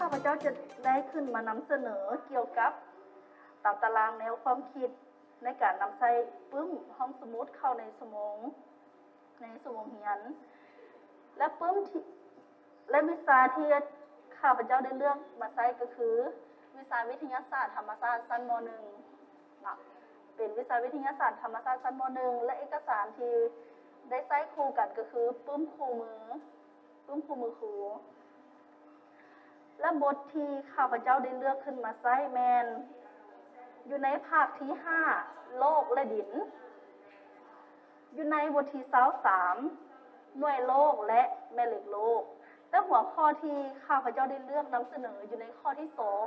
ຂ້າພະເຈົ້າຈະໄດ້ຂຶ້ນມານຳສະເໜີກ່ຽວກັບຕາມຕາລາງແນວຄວາມຄິດໃນການນຳໃຊ້ປຶ້ມຫ້ອງສະໝຸດເຂົ້າໃນຊົ່ວໂມງ ໃນຊົ່ວໂມງຮຽນ ແລະ ປຶ້ມທີ່ ແລະ ວິຊາທີ່ຂ້າພະເຈົ້າໄດ້ເລືອກມາໃຊ້ກໍຄື ວິຊາວິທະຍາສາດທຳມະຊາດຊັ້ນ ມໍໜຶ່ງ ເນາະ ເປັນວິຊາວິທະຍາສາດທຳມະຊາດຊັ້ນ ມໍໜຶ່ງ ແລະ ເອກະສານທີ່ໄດ້ໃຊ້ຄູ່ກັນກໍຄືປຶ້ມຄູ່ມື ປຶ້ມຄູ່ມືຄູ ແລະ ບົດທີ່ຂ້າພະເຈົ້າໄດ້ເລືອກຂຶ້ນມາໃຊ້ແມ່ນ ຢູ່ໃນພາກທີຫ້າ ໂລກ ແລະ ດິນ ຢູ່ໃນບົດທີຊາວສາມ ໜ່ວຍໂລກ ແລະ ແມ່ເຫຼັກໂລກ ແລະ ຫົວຂໍ້ທີ່ຂ້າພະເຈົ້າໄດ້ເລືອກນຳສະເໜີຢູ່ໃນຂໍ້ທີສອງ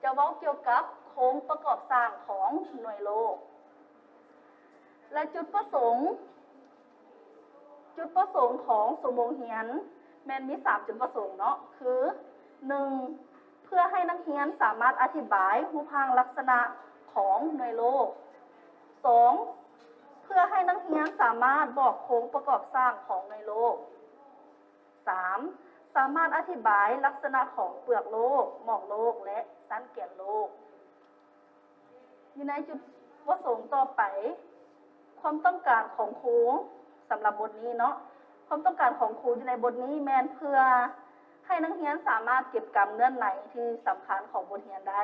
ຈະເວົ້າກ່ຽວກັບໂຄງປະກອບສ້າງຂອງໜ່ວຍໂລກ ແລະ ຈຸດປະສົງ ຈຸດປະສົງຂອງຊົ່ວໂມງຮຽນແມ່ນມີສາມຈຸດປະສົງເນາະ ຄື ໜຶ່ງ ເພື່ອໃຫ້ນັກຮຽນສາມາດອະທິບາຍຮູບຮ່າງລັກສະນະຂອງໜ່ວຍໂລກ, ສອງ ເພື່ອໃຫ້ນັກຮຽນສາມາດບອກໂຄງປະກອບສ້າງຂອງໜ່ວຍໂລກ, ສາມ ສາມາດອະທິບາຍລັກສະນະຂອງເປືອກໂລກ, ໝອກໂລກ ແລະ ຊັ້ນແກນໂລກ. ຢູ່ໃນຈຸດປະສົງຕໍ່ໄປ, ຄວາມຕ້ອງການຂອງຄູສຳລັບບົດນີ້ເນາະ, ຄວາມຕ້ອງການຂອງຄູຢູ່ໃນບົດນີ້ແມ່ນເພື່ອໃຫ້ນັກຮຽນສາມາດເກັບກຳເນື້ອໃນທີ່ສຳຄັນຂອງບົດຮຽນໄດ້,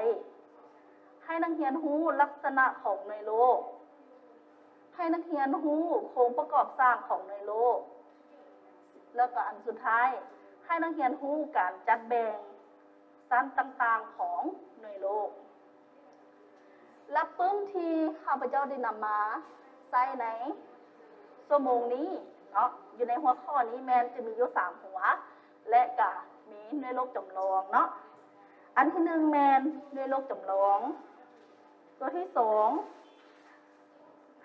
ໃຫ້ນັກຮຽນຮູ້ລັກສະນະຂອງໜ່ວຍໂລກ, ໃຫ້ນັກຮຽນຮູ້ໂຄງປະກອບສ້າງຂອງໜ່ວຍໂລກ, ແລ້ວກໍອັນສຸດທ້າຍ, ໃຫ້ນັກຮຽນຮູ້ການຈັດແບ່ງ ຊັ້ນຕ່າງໆຂອງໜ່ວຍໂລກ. ແລະ ປຶ້ມທີ່ຂ້າພະເຈົ້າໄດ້ນຳມາໃຊ້ໃນຊົ່ວໂມງນີ້ເນາະ, ຢູ່ໃນຫົວຂໍ້ນີ້ແມ່ນຈະມີຢູ່ສາມຫົວ ແລະ ກະມີໜ່ວຍໂລກຈຳລອງເນາະ. ອັນທີໜຶ່ງແມ່ນໜ່ວຍໂລກຈຳລອງ, ຕົວທີສອງ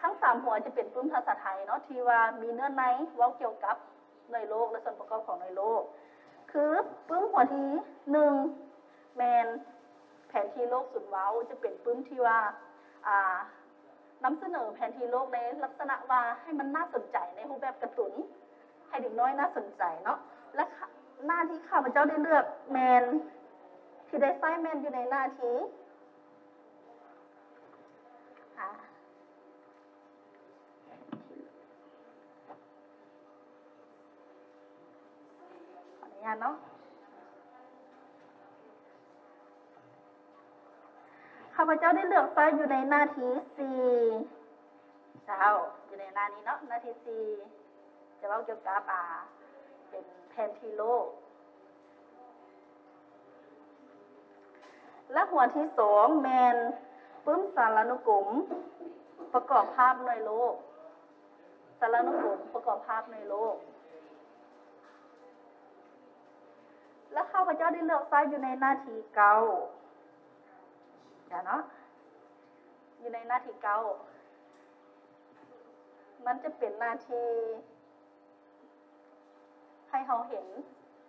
ທັງສາມຫົວຈະເປັນປຶ້ມພາສາໄທເນາະ ທີ່ວ່າມີເນື້ອໃນເວົ້າກ່ຽວກັບໜ່ວຍໂລກ ແລະ ສ່ວນປະກອບຂອງໜ່ວຍໂລກ. ຄືປຶ້ມຫົວທີໜຶ່ງແມ່ນແຜນທີ່ໂລກສູນເວົ້າ, ຈະເປັນປຶ້ມທີ່ວ່າ ອ່າ ນຳສະເໜີແຜນທີ່ໂລກໃນລັກສະນະວ່າໃຫ້ມັນໜ້າສົນໃຈໃນຮູບແບບກາຕູນ, ໃຫ້ເດັກນ້ອຍໜ້າສົນໃຈເນາະ. ແລະ ໜ້າທີ່ຂ້າພະເຈົ້າໄດ້ເລືອກແມ່ນ ທີ່ໄດ້ໃຊ້ແມ່ນຢູ່ໃນໜ້າທີ່ ອ່າ ຂໍອະນຸຍາດເນາະ, ຂ້າພະເຈົ້າໄດ້ເລືອກໃຊ້ຢູ່ໃນໜ້າທີສີ່ ເຈົ້າ, ຢູ່ໃນໜ້ານີ້ເນາະ, ໜ້າທີສີ່ ຈະເວົ້າກ່ຽວກັບ ອ່າ ເປັນແຜນທີ່ໂລກ. ແລະ ຫົວທີສອງແມ່ນປຶ້ມສາລານຸກົມປະກອບພາບໜ່ວຍໂລກ, ສາລານຸກົມປະກອບພາບໜ່ວຍໂລກ. ແລະ ຂ້າພະເຈົ້າໄດ້ເລືອກໃຊ້ຢູ່ໃນໜ້າທີເກົ້າ ເຈົ້າເນາະ, ຢູ່ໃນໜ້າທີເກົ້າ ມັນຈະເປັນໜ້າທີ່ ໃຫ້ເຮົາເຫັນ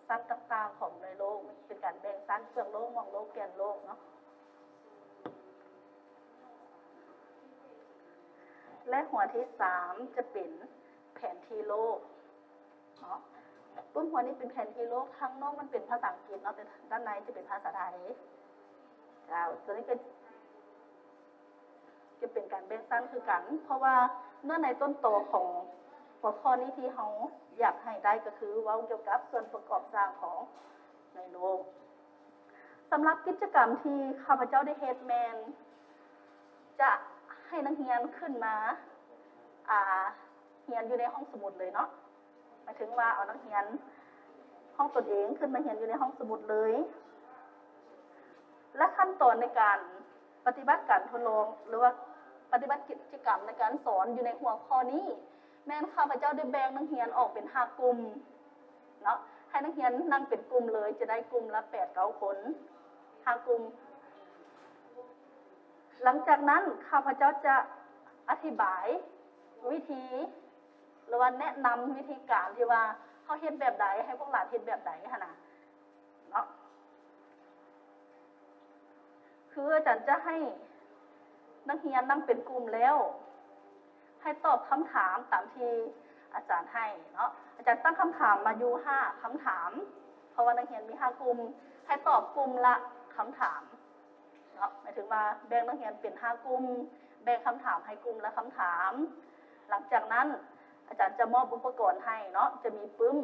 ຊັ້ນຕ່າງໆຂອງໜ່ວຍໂລກ, ເປັນການແບ່ງຊັ້ນເປືອກໂລກ, ໝອກໂລກ, ແກນໂລກເນາະ. ແລະ ຫົວທີສາມຈະເປັນແຜນທີ່ໂລກເນາະ. ປຶ້ມຫົວນີ້ເປັນແຜນທີ່ໂລກ, ທາງນອກມັນເປັນພາສາອັງກິດເນາະ, ແຕ່ດ້ານໃນຈະເປັນພາສາໄທ. ເຈົ້າ, ຕົວນີ້ກໍ ຈະເປັນການແບ່ງຊັ້ນຄືກັນ, ເພາະວ່າເນື້ອໃນຕົ້ນຕໍຂອງຫົວຂໍ້ນີ້ທີ່ເຮົາຢາກໃຫ້ໄດ້ກໍຄືເວົ້າກ່ຽວກັບສ່ວນປະກອບສ້າງຂອງໃນໂລກ. ສຳລັບກິດຈະກຳທີ່ຂ້າພະເຈົ້າໄດ້ເຮັດແມ່ນຈະໃຫ້ນັກຮຽນຂຶ້ນມາ ອ່າ ຮຽນຢູ່ໃນຫ້ອງສະໝຸດເລີຍເນາະ. ໝາຍເຖິງວ່າເອົານັກຮຽນຫ້ອງຕົນເອງຂຶ້ນມາຮຽນຢູ່ໃນຫ້ອງສະໝຸດເລີຍ ແລະ ຂັ້ນຕອນໃນການປະຕິບັດການທົດລອງ ຫຼືວ່າປະຕິບັດກິດຈະກຳໃນການສອນຢູ່ໃນຫົວຂໍ້ນີ້ ແມ່ນຂ້າພະເຈົ້າໄດ້ແບ່ງນັກຮຽນອອກເປັນຫ້າກຸ່ມເນາະ, ໃຫ້ນັກຮຽນນັ່ງເປັນກຸ່ມເລີຍ ຈະໄດ້ກຸ່ມລະແປດເກົ້າຄົນ ຫ້າກຸ່ມ. ຫຼັງຈາກນັ້ນ ຂ້າພະເຈົ້າຈະອະທິບາຍວິທີ ຫຼືວ່າແນະນຳວິທີການທີ່ວ່າເຮົາເຮັດແບບໃດ ໃຫ້ພວກຫຼານເຮັດແບບໃດຫັ້ນນະເນາະ. ຄືອາຈານຈະໃຫ້ນັກຮຽນນັ່ງເປັນກຸ່ມແລ້ວ ໃຫ້ຕອບຄຳຖາມຕາມທີ່ອາຈານໃຫ້ເນາະ. ອາຈານຕັ້ງຄຳຖາມມາຢູ່ຫ້າຄຳຖາມ ເພາະວ່ານັກຮຽນມີຫ້າກຸ່ມ, ໃຫ້ຕອບກຸ່ມລະຄຳຖາມເນາະ ໝາຍເຖິງວ່າແບ່ງນັກຮຽນເປັນຫ້າກຸ່ມ, ແບ່ງຄຳຖາມໃຫ້ກຸ່ມລະຄຳຖາມ. ຫຼັງຈາກນັ້ນ ອາຈານຈະມອບອຸປະກອນໃຫ້ເນາະ, ຈະມີປຶ້ມ.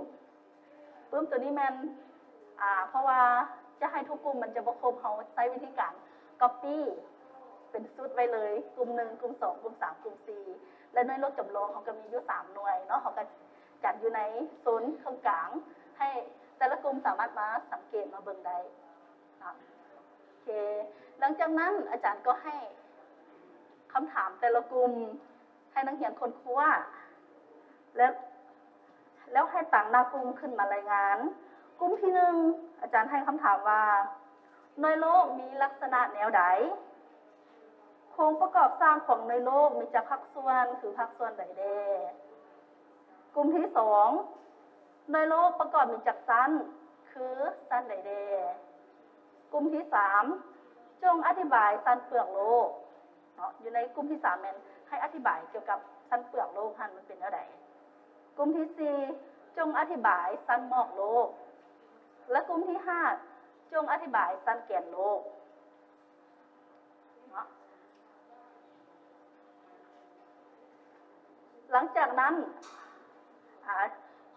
ປຶ້ມໂຕນີ້ແມ່ນ ອາ ເພາະວ່າຈະໃຫ້ທຸກກຸ່ມມັນຈະບໍ່ຄົບ, ເຮົາໃຊ້ວິທີການກັອບປີ້ເປັນຊຸດໄວ້ເລີຍ, ກຸ່ມໜຶ່ງ, ກຸ່ມສອງ, ກຸ່ມສາມ, ກຸ່ມສີ່ ແລະ ໜ່ວຍໂລກຈຳລອງເຮົາກໍມີຢູ່ສາມໜ່ວຍເນາະ, ເຮົາກໍຈັດຢູ່ໃນໂຊນເຄິ່ງກາງ ໃຫ້ແຕ່ລະກຸ່ມສາມາດມາສັງເກດມາເບິ່ງໄດ້ເນາະ. ໂອເຄ ຫຼັງຈາກນັ້ນອາຈານກໍໃຫ້ຄຳຖາມແຕ່ລະກຸ່ມ ໃຫ້ນັກຮຽນຄົ້ນຄວ້າ ແລ້ວ ແລ້ວໃຫ້ຕາງໜ້າກຸ່ມຂຶ້ນມາລາຍງານ. ກຸ່ມທີໜຶ່ງ ອາຈານໃຫ້ຄຳຖາມວ່າ ໜ່ວຍໂລກມີລັກສະນະແນວໃດ? ໂຄງປະກອບສ້າງຂອງໜ່ວຍໂລກມີຈັກພາກສ່ວນ ຄືພາກສ່ວນໃດແດ່? ກຸ່ມທີສອງ ໜ່ວຍໂລກປະກອບມີຈັກຊັ້ນ ຄືຊັ້ນໃດແດ່? ກຸ່ມທີສາມ ຈົ່ງອະທິບາຍຊັ້ນເປືອກໂລກເນາະ, ຢູ່ໃນກຸ່ມທີສາມແມ່ນໃຫ້ອະທິບາຍກ່ຽວກັບຊັ້ນເປືອກໂລກຫັ້ນມັນເປັນແນວໃດ. ກຸ່ມທີສີ່ ຈົ່ງອະທິບາຍຊັ້ນໝອກໂລກ ແລະ ກຸ່ມທີຫ້າ ຈົ່ງອະທິບາຍຊັ້ນແກນໂລກເນາະ. ຫຼັງຈາກນັ້ນ ອາ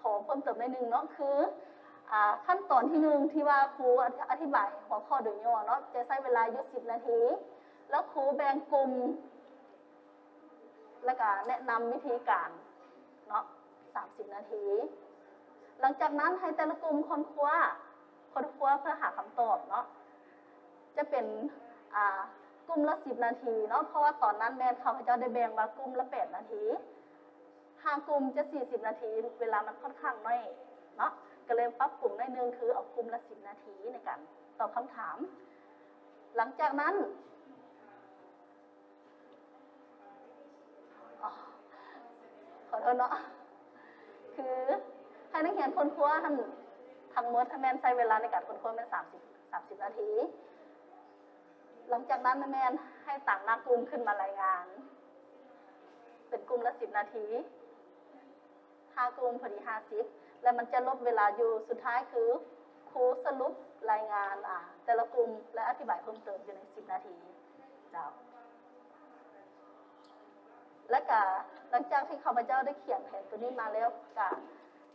ຂໍເພີ່ມເຕີມໜ້ອຍໜຶ່ງເນາະ ຄື ອາ ຂັ້ນຕອນທີໜຶ່ງ ທີ່ວ່າຄູອະ ອະທິບາຍຫົວຂໍ້ໂດຍຫຍໍ້ເນາະ ຈະໃຊ້ເວລາຢູ່ສິບນາທີ ແລ້ວຄູແບ່ງກຸ່ມ ແລ້ວກະແນະນຳວິທີການເນາະ ສາມສິບນາທີ. ຫຼັງຈາກນັ້ນໃຫ້ແຕ່ລະກຸ່ມຄົ້ນຄວ້າ ຄົ້ນຄວ້າເພື່ອຫາຄຳຕອບເນາະ ຈະເປັນ ອາ ກຸ່ມລະສິບນາທີເນາະ ເພາະວ່າຕອນນັ້ນແມ່ນຂ້າພະເຈົ້າໄດ້ແບ່ງວ່າກຸ່ມລະແປດນາທີ, ຫ້າກຸ່ມຈະສີ່ສິບນາທີ ເວລາມັນຂ້ອນຂ້າງໜ້ອຍເນາະ ກໍເລີຍປັບປຸງໜ້ອຍໜຶ່ງ ຄືເອົາກຸ່ມລະສິບນາທີໃນການຕອບຄຳຖາມ. ຫຼັງຈາກນັ້ນ ອໍ ຂໍໂທດເນາະ ຄືໃຫ້ນັກຮຽນຄົ້ນຄວ້າຫັ້ນ ທັງໝົດຫັ້ນແມ່ນໃຊ້ເວລາໃນການຄົ້ນຄວ້າແມ່ນສາມສິບ ສາມສິບນາທີ. ຫຼັງຈາກນັ້ນແມ່ນໃຫ້ຕາງໜ້າກຸ່ມຂຶ້ນມາລາຍງານ ເປັນກຸ່ມລະສິບນາທີ ຫ້າກຸ່ມພໍດີຫ້າສິບ ແລະ ມັນຈະລົບເວລາຢູ່ ສຸດທ້າຍຄືຄູສະຫຼຸບລາຍງານ ອາ ແຕ່ລະກຸ່ມ ແລະ ອະທິບາຍເພີ່ມເຕີມຢູ່ໃນສິບນາທີເຈົ້າ. ແລະກະຫຼັງຈາກທີ່ຂ້າພະເຈົ້າໄດ້ຂຽນແຜນໂຕນີ້ມາແລ້ວ ກະ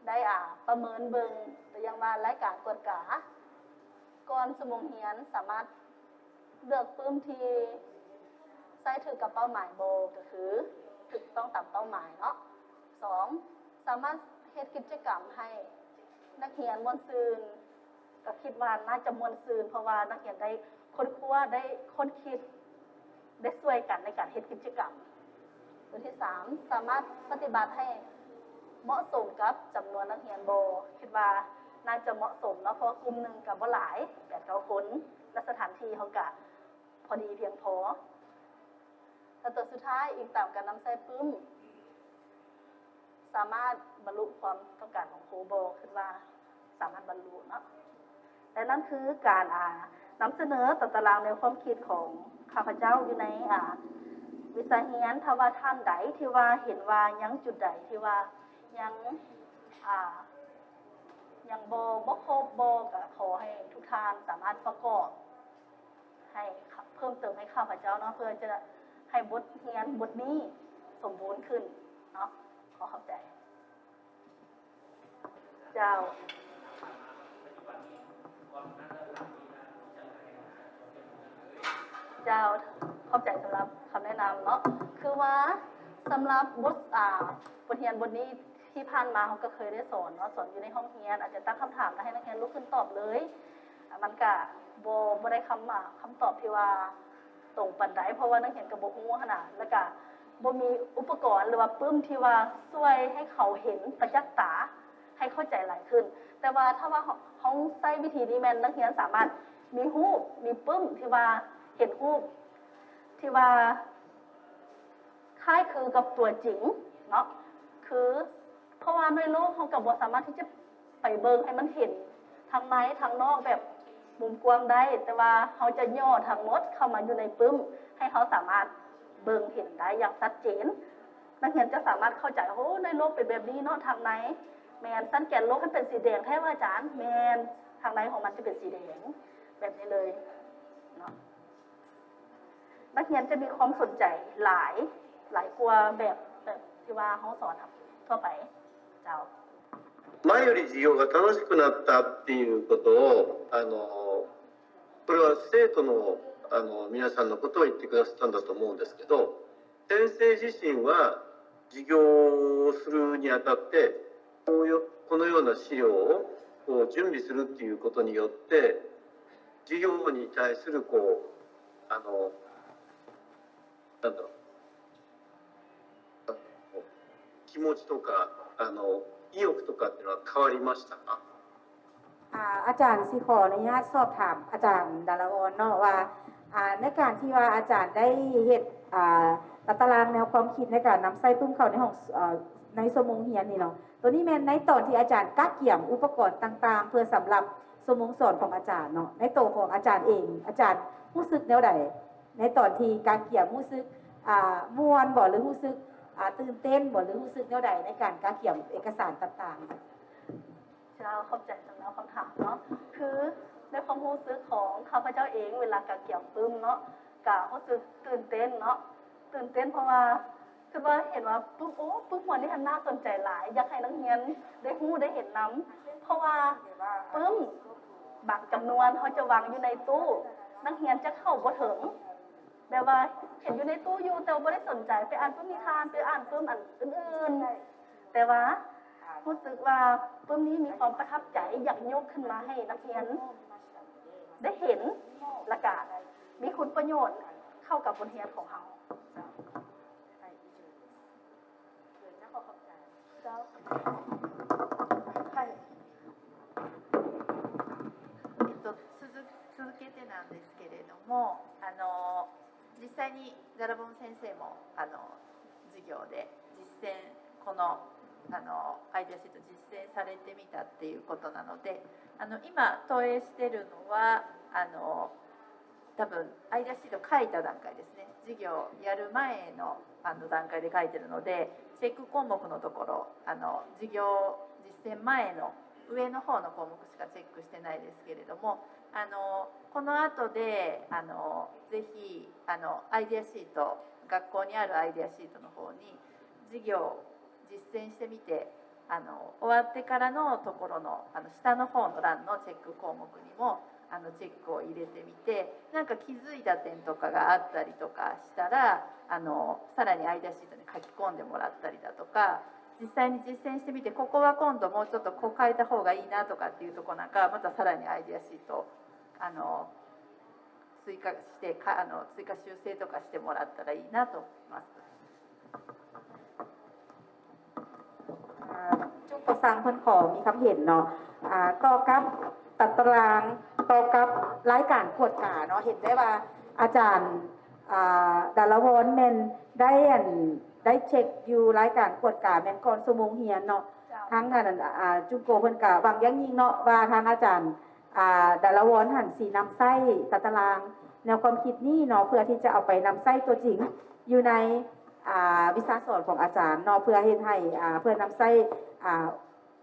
ໄດ້ ອາ ປະເມີນເບິ່ງ ຕົວຢ່າງວ່າລາຍການກວດກາ ກ່ອນຊົ່ວໂມງຮຽນສາມາດເລືອກປຶ້ມທີ່ໃຊ້ຖືກກັບເປົ້າໝາຍບໍ່ ກໍຄືຖືກຕ້ອງຕາມເປົ້າໝາຍເນາະ. ສອງ ສາມາດເຮັດກິດຈະກຳໃຫ້ນັກຮຽນມ່ວນຊື່ນ ກໍຄິດວ່າໜ້າຈະມ່ວນຊື່ນ ເພາະວ່ານັກຮຽນໄດ້ຄົ້ນຄວ້າ ໄດ້ຄົ້ນຄິດ ໄດ້ຊ່ວຍກັນໃນການເຮັດກິດຈະກຳ. ຕົວທີສາມ ສາມາດປະຕິບັດໃຫ້ເໝາະສົມກັບຈຳນວນນັກຮຽນບໍ່ ຄິດວ່າໜ້າຈະເໝາະສົມເນາະ ເພາະວ່າກຸ່ມໜຶ່ງກໍບໍ່ຫຼາຍ ແປດເກົ້າຄົນ ແລະ ສະຖານທີ່ເຮົາກໍພໍດີພຽງພໍ. ແລະ ຕົວສຸດທ້າຍ ອີງຕາມການນຳໃຊ້ປຶ້ມ ສາມາດບັນລຸຄວາມຕ້ອງການຂອງຄູບໍ່? ຄິດວ່າສາມາດບັນລຸເນາະ. ແລະ ນັ້ນຄືການ ອາ ນຳສະເໜີຕາຕະລາງແນວຄວາມຄິດຂອງຂ້າພະເຈົ້າຢູ່ໃນ ອາ ວິຊາຮຽນ. ຖ້າວ່າທ່ານໃດທີ່ວ່າເຫັນວ່າຍັງຈຸດໃດທີ່ວ່າຍັງ ອາ ຍັງບໍ່ ບໍ່ຄົບບໍ່ ກໍຂໍໃຫ້ທຸກທ່ານສາມາດປະກອບ ໃຫ້ເພີ່ມເຕີມໃຫ້ຂ້າພະເຈົ້າເນາະ ເພື່ອຈະໃຫ້ບົດຮຽນບົດນີ້ສົມບູນຂຶ້ນເນາະ. ຂໍຂອບໃຈເຈົ້າ. ເຈົ້າ ຂອບໃຈສຳລັບຄຳແນະນຳເນາະ. ຄືວ່າສຳລັບບົດ ອາ ບົດຮຽນບົດນີ້ ທີ່ຜ່ານມາເຮົາກໍເຄີຍໄດ້ສອນເນາະ ສອນຢູ່ໃນຫ້ອງຮຽນ ອາດຈະຕັ້ງຄຳຖາມ ແລ້ວໃຫ້ນັກຮຽນລຸກຂຶ້ນຕອບເລີຍ ອາ ມັນກະບໍ່ ບໍ່ໄດ້ຄຳ ອາ ຄຳຕອບທີ່ວ່າຕົງປານໃດ ເພາະວ່ານັກຮຽນກໍບໍ່ຮູ້ຫັ້ນນະ ແລ້ວກະບໍ່ມີອຸປະກອນ ຫຼືວ່າປຶ້ມທີ່ວ່າຊ່ວຍໃຫ້ເຂົາເຫັນປະຈັກຕາ ໃຫ້ເຂົ້າໃຈຫຼາຍຂຶ້ນ. ແຕ່ວ່າຖ້າວ່າເຮົາ ເຮົາໃຊ້ວິທີນີ້ ແມ່ນນັກຮຽນສາມາດມີຮູບ ມີປຶ້ມທີ່ວ່າເຫັນຮູບ ທີ່ວ່າຄ້າຍຄືກັບຕົວຈິງເນາະ ຄື ເພາະວ່າໜ່ວຍໂລກເຮົາກໍບໍ່ສາມາດທີ່ຈະໄປເບິ່ງໃຫ້ມັນເຫັນທັງໃນທັງນອກແບບມຸມກວ້າງໄດ້ ແຕ່ວ່າເຮົາຈະຫຍໍ້ທັງໝົດເຂົ້າມາຢູ່ໃນປຶ້ມ ໃຫ້ເຮົາສາມາດເບິ່ງເຫັນໄດ້ຢ່າງຊັດເຈນ. ນັກຮຽນຈະສາມາດເຂົ້າໃຈ ໂອ້ ໜ່ວຍໂລກເປັນແບບນີ້ເນາະ ທາງໃນ ແມ່ນ ຊັ້ນແກນໂລກຫັ້ນເປັນສີແດງແທ້ວ່າອາຈານ? ແມ່ນ. ທາງໃນຂອງມັນຈະເປັນສີແດງແບບນີ້ເລີຍເນາະ. ນັກຮຽນຈະມີຄວາມສົນໃຈຫຼາຍ ຫຼາຍກວ່າແບບ ແບບທີ່ວ່າເຮົາສອນທົ່ວໄປ. ເຈົ້າ. 前より授業が楽しくなったっていうことを、あの、これは生徒の、あの、皆さんのことを言ってくださったんだと思うんですけど、先生自身は授業をするにあたって、こうよ-、このような資料をこう準備するっていうことによって、授業に対するこう、あの、なんだろう、気持ちとか、あの、意欲とかっていうのは変わりましたか？ ອາ ອາຈານຊິຂໍອະນຸຍາດສອບຖາມອາຈານດາລະວອນເນາະວ່າ ອາ ໃນການທີ່ວ່າອາຈານໄດ້ເຮັດ ອາ ຕາຕະລາງແນວຄວາມຄິດໃນການນຳໃຊ້ປຶ້ມເຂົ້າໃນຫ້ອງ ອາ ໃນຊົ່ວໂມງຮຽນນີ້ເນາະ, ໂຕນີ້ແມ່ນໃນຕອນທີ່ອາຈານກະກຽມອຸປະກອນຕ່າງໆ ເພື່ອສຳລັບຊົ່ວໂມງສອນຂອງອາຈານເນາະ, ໃນໂຕຂອງອາຈານເອງ ອາຈານຮູ້ສຶກແນວໃດໃນຕອນທີ່ກະກຽມ? ຮູ້ສຶກ ອາ ມ່ວນບໍ່ ຫຼື ຮູ້ສຶກ ອາ ຕື່ນເຕັ້ນບໍ່ ຫຼື ຮູ້ສຶກແນວໃດໃນການກະກຽມເອກະສານຕ່າງໆ? ເຈົ້າ ຂອບໃຈສຳລັບຄຳຖາມເນາະ. ຄືໃນຄວາມຮູ້ສຶກຂອງຂ້າພະເຈົ້າເອງ ເວລາກະກຽມປຶ້ມເນາະ ກະຮູ້ສຶກຕື່ນເຕັ້ນເນາະ, ຕື່ນເຕັ້ນເພາະວ່າ ຄືວ່າເຫັນວ່າປຶ້ມ ໂອ້ ປຶ້ມຫົວນີ້ຫັ້ນໜ້າສົນໃຈຫຼາຍ, ຢາກໃຫ້ນັກຮຽນໄດ້ຮູ້ໄດ້ເຫັນນຳ ເພາະວ່າປຶ້ມບາງຈຳນວນເຮົາຈະວາງຢູ່ໃນຕູ້ ນັກຮຽນຈະເຂົ້າບໍ່ເຖິງ, ແບບວ່າເຫັນຢູ່ໃນຕູ້ຢູ່ ແຕ່ວ່າບໍ່ໄດ້ສົນໃຈ ໄປອ່ານປຶ້ມນິທານ ໄປອ່ານປຶ້ມອັນອື່ນໆ. ແຕ່ວ່າຮູ້ສຶກວ່າປຶ້ມນີ້ມີຄວາມປະທັບໃຈ ຢາກຍົກຂຶ້ນມາໃຫ້ນັກຮຽນໄດ້ເຫັນ ແລ້ວກະມີຄຸນປະໂຫຍດເຂົ້າກັບບົດຮຽນຂອງເຮົາ. ເຈົ້າ ເຈົ້າ ຂອບໃຈ. ເຈົ້າ えっと、つづ-、続けてなんですけれども、あの、実際にダラボン先生も、あの、授業で実践、この、あの、アイデアシート実践されてみたっていうことなので、あの、今、投影してるのは、あの、多分、アイデアシート書いた段階ですね。授業やる前の、あの、段階で書いてるので、チェック項目のところ、あの、授業実践前の上の方の項目しかチェックしてないですけれども、あの、この後で、あの、ぜひ、あの、アイデアシート、学校にあるアイデアシートの方に、授業実践してみて、あの、終わってからのところの、あの、下の方の欄のチェック項目にも、あの、チェックを入れてみて、なんか気づいた点とかがあったりとかしたら、あの、さらにアイデアシートに書き込んでもらったりだとか、実際に実践してみて、ここは今度もうちょっとこう変えた方がいいなとかっていうとこなんかは、またさらにアイデアシート、あの、追加して、か-、あの、追加修正とかしてもらったらいいなと思います。 ອາ ຈຸກປະສັງເພິ່ນຂໍມີຄຳເຫັນເນາະ ອາ ຕໍ່ກັບຕາຕະລາງ ຕໍ່ກັບລາຍການກວດກາເນາະ, ເຫັນໄດ້ວ່າອາຈານ ອາ ດາລະວອນແມ່ນໄດ້ ອັນ ໄດ້ເຊັກຢູ່ລາຍການກວດກາແມ່ນກ່ອນຊົ່ວໂມງຮຽນເນາະ. ເຈົ້າ. ທາງ ອັນ ອາ ຈຸງໂກເພິ່ນກະຫວັງຢ່າງຍິ່ງເນາະວ່າທາງອາຈານ ອາ ດາລະວອນຫັ້ນຊິນຳໃຊ້ຕາຕະລາງແນວຄວາມຄິດນີ້ເນາະ ເພື່ອທີ່ຈະເອົາໄປນຳໃຊ້ຕົວຈິງຢູ່ໃນ ອາ ວິຊາສອນຂອງອາຈານເນາະ ເພື່ອເຮັດໃຫ້ອາ ເພື່ອນຳໃຊ້ ອາ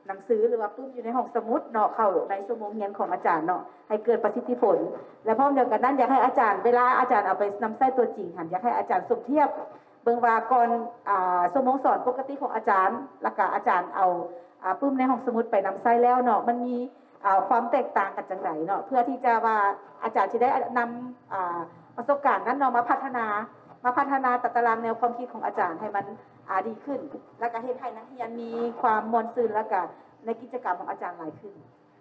ໜັງສື ຫຼືວ່າປຶ້ມຢູ່ໃນຫ້ອງສະໝຸດເນາະ ເຂົ້າໃນຊົ່ວໂມງຮຽນຂອງອາຈານເນາະ ໃຫ້ເກີດປະສິດທິຜົນ ແລະ ພ້ອມດຽວກັນນັ້ນ ຢາກໃຫ້ອາຈານ ເວລາອາຈານເອົາໄປນຳໃຊ້ຕົວຈິງຫັ້ນ ຢາກໃຫ້ອາຈານສົມທຽບເບິ່ງວ່າກ່ອນ ອາ ຊົ່ວໂມງສອນປົກກະຕິຂອງອາຈານ ແລ້ວກະອາຈານເອົາ ອາ ປຶ້ມໃນຫ້ອງສະໝຸດໄປນຳໃຊ້ແລ້ວເນາະ ມັນມີ ອາ ຄວາມແຕກຕ່າງກັນຈັ່ງໃດເນາະ ເພື່ອທີ່ຈະວ່າອາຈານຊິໄດ້ນຳ ອາ ປະສົບການນັ້ນເນາະ ມາພັດທະນາ ມາພັດທະນາຕາຕະລາງແນວຄວາມຄິດຂອງອາຈານໃຫ້ມັນ ອາ ດີຂຶ້ນ ແລ້ວກະເຮັດໃຫ້ນັກຮຽນມີຄວາມມ່ວນຊື່ນ ແລ້ວກະໃນກິດຈະກຳຂອງອາຈານຫຼາຍຂຶ້ນ.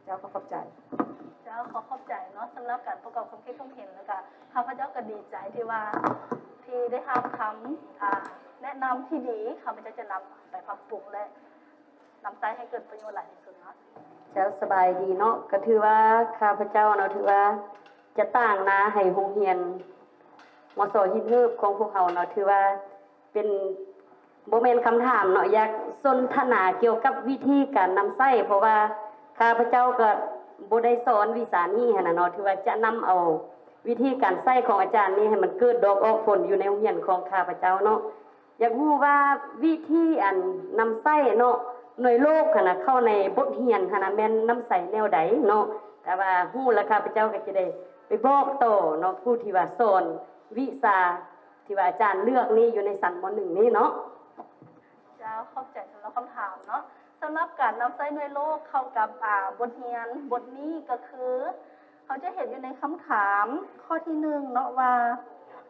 ເຈົ້າ ຂໍຂອບໃຈ. ເຈົ້າ ຂໍຂອບໃຈເນາະ ສຳລັບການປະກອບຄວາມຄິດຄວາມເຫັນ ແລ້ວກະຂ້າພະເຈົ້າກະດີໃຈທີ່ວ່າ ທີ່ໄດ້ຮັບຄຳ ອາ ແນະນຳທີ່ດີ ຂ້າພະເຈົ້າຈະນຳໄປປັບປຸງ ແລະ ນຳໃຊ້ໃຫ້ເກີດປະໂຫຍດຫຼາຍທີ່ສຸດເນາະ. ເຈົ້າ ສະບາຍດີເນາະ ກະຖືວ່າຂ້າພະເຈົ້າເນາະ ຖືວ່າຈະຕາງໜ້າໃຫ້ໂຮງຮຽນ ມສ ຫີນເຫີບ ຂອງພວກເຮົາເນາະ ຖືວ່າເປັນ ບໍ່ແມ່ນຄຳຖາມເນາະ ຢາກສົນທະນາກ່ຽວກັບວິທີການນຳໃຊ້ ເພາະວ່າຂ້າພະເຈົ້າກະບໍ່ໄດ້ສອນວິຊານີ້ຫັ້ນນະເນາະ ຖືວ່າຈະນຳເອົາວິທີການໃຊ້ຂອງອາຈານນີ້ໃຫ້ມັນເກີດດອກອອກຜົນຢູ່ໃນໂຮງຮຽນຂອງຂ້າພະເຈົ້າເນາະ. ຢາກຮູ້ວ່າວິທີອັນນຳໃຊ້ເນາະ ໜ່ວຍໂລກຫັ້ນນະ ເຂົ້າໃນບົດຮຽນຫັ້ນນະ ແມ່ນນຳໃຊ້ແນວໃດເນາະ? ກ ຖ້າວ່າຮູ້ແລ້ວ ຂ້າພະເຈົ້າກໍຈະໄດ້ໄປບອກຕໍ່ເນາະ ຜູ້ທີ່ວ່າສອນວິຊາທີ່ວ່າອາຈານເລືອກນີ້ ຢູ່ໃນຊັ້ນ ມ.ໜຶ່ງ ນີ້ເນາະ. ເຈົ້າ ຂອບໃຈສຳລັບຄຳຖາມເນາະ. ສຳລັບການນຳໃຊ້ໜ່ວຍໂລກເຂົ້າກັບ ອາ ບົດຮຽນບົດນີ້ ກໍຄືເຮົາຈະເຫັນຢູ່ໃນຄຳຖາມຂໍ້ທີໜຶ່ງເນາະ ວ່າ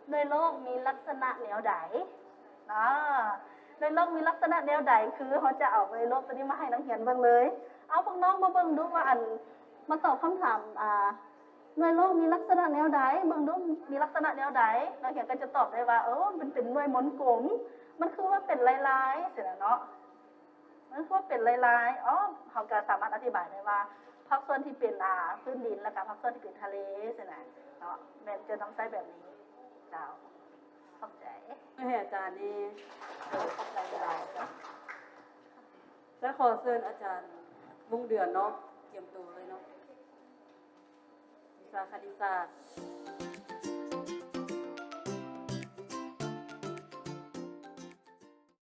ໜ່ວຍໂລກມີລັກສະນະແນວໃດ? ອາ ໜ່ວຍໂລກມີລັກສະນະແນວໃດ? ຄືເຮົາຈະເອົາໜ່ວຍໂລກຕົວນີ້ມາໃຫ້ນັກຮຽນເບິ່ງເລີຍ. ເອົາ ພວກນ້ອງມາເບິ່ງດູວ່າ ອັນ ມາຕອບຄຳຖາມ ອາ ໜ່ວຍໂລກມີລັກສະນະແນວໃດ? ເບິ່ງດູ ມີລັກສະນະແນວໃດ? ນັກຮຽນກໍຈະຕອບໄດ້ວ່າ ເອີ ມັນເປັນໜ່ວຍມົນກົມ, ມັນຄືວ່າເປັນລາຍໆ ຊີ້ນະເນາະ. ມັນຄືວ່າເປັນລາຍໆ ອໍ ເຮົາກໍສາມາດອະທິບາຍໄດ້ວ່າ ພາກສ່ວນທີ່ເປັນ ອາ ພື້ນດິນ ແລ້ວກໍພາກສ່ວນທີ່ເປັນທະເລ ຊີ້ນະເນາະ. ແມ່ນຈະນຳໃຊ້ແບບນີ້. ເຈົ້າ ຂອບໃຈ. ໃຫ້ອາຈານນີ້ ເອີ ຂອບໃຈຫຼາຍໆ ເຈົ້າ. ແລ້ວຂໍເຊີນອາຈານວົງເດືອນເນາະ ກຽມໂຕເລີຍເນາະ ວິຊາຄະນິດສາດ.